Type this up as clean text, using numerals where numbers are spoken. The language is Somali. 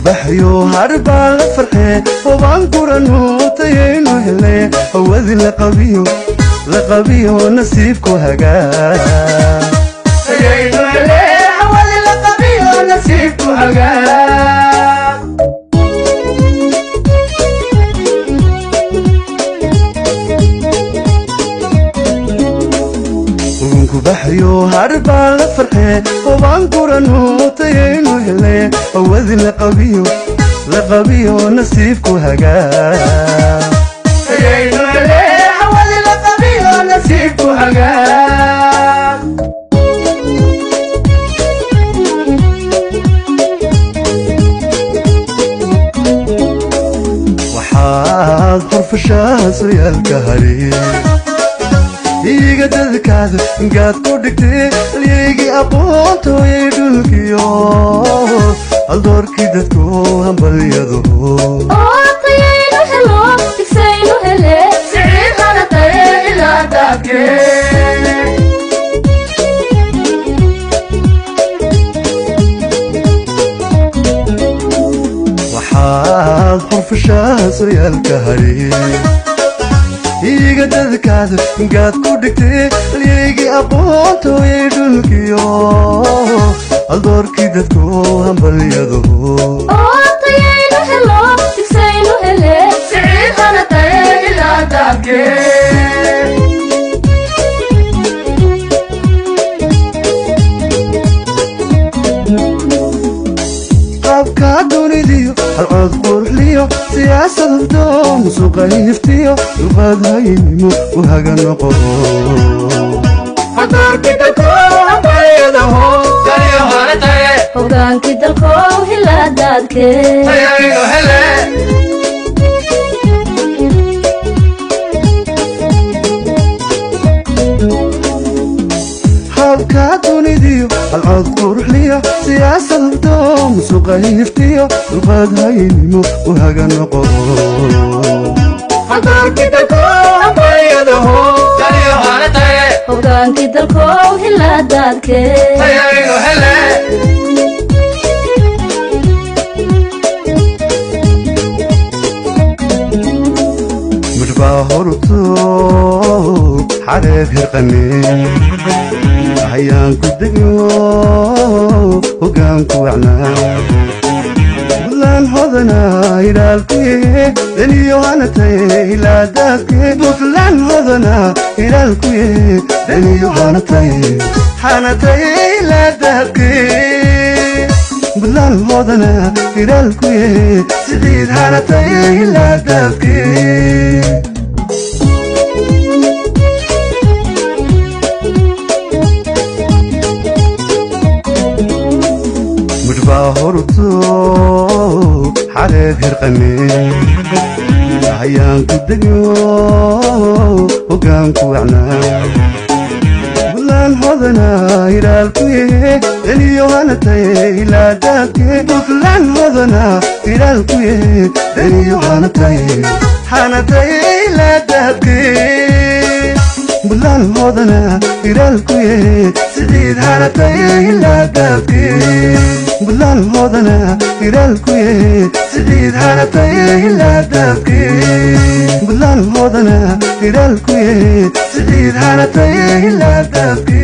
Baxyo harbaa la farxee, hubaan kuranu tayaynu hele, hawadi la qabiyo, la qabiyo nasiibku hagaa. Tayaynu hele, hawadi la qabiyo nasiibku hagaa. Ugunku baxyo harbaa la farxee, hubaan kuranu tayaynu hele, hawadi la qabiyo, la qabiyo nasiibku hagaa. Tayaynu hele, hawadi la qabiyo nasiibku hagaa. Waxaad xurfashaa sooyaalka hari iiga dadkaada gaad ku dhigtay, halyeygii aqoontooyay dhulkiyo haldoorkii dadku hambalyadu. Oo tayaynu helo, tigsaynu hele. Siciid hanataye ilaa daabkee. Waxaad xurfashaa sooyaalka hari iiga dadkaada gaad ku dhigtay, halyeygii aqoontooyay dhulkiyo haldoorkii dadku hambalyadu. Oo tayaynu helo, tigsaynu hele. Siciid hanataye ilaa daabkee. Qaabka dunidiyo halcood quruxliyo, siyaasad hubto, musuqa hiftiyo, dulqaad haynimo u haga noqo. Haldoorkii dadku hambalyadaho, taliyo hanataye. Hogaankii dalkow hilaa daadkee. Tayaynu hele. Habka dunidiyo halcood quruxliyo, siyaasad hubto, musuqa hiftiyo, dulqaad haynimo u haga noqo. Haldoorkii dadku hambalyadaho, taliyo hanataye. Hogaankii dalkow hilaa daadkee. Tayaynu hele. Midhbaa horto xareed hirqane, hayaan ku degyo hoggaanku wacnaa. Buntland hodana hiraalkuye, deniyo hanataye ilaa daabke. Buntland hodana hiraalkuye, deniyo hanataye, hanataye ilaa daabke. Buntland hodana hiraalkuye, Siciid hanataye ilaa daabke. Midhbaa horto xareed hirqane, hayaan ku degyo hoggaanku wacnaa. Buntland hodana hiraalkuye, deniyo hanataye ilaa daabke. Buntland hodana hiraalkuye, deniyo hanataye, hanataye ilaa daabke. Buntland hodana hiraalkuye, Siciid hanataye ilaa daabke. Buntland hodana hiraalkuye, Siciid hanataye ilaa daabke. Buntland hodana hiraalkuye, Siciid hanataye ilaa daabke.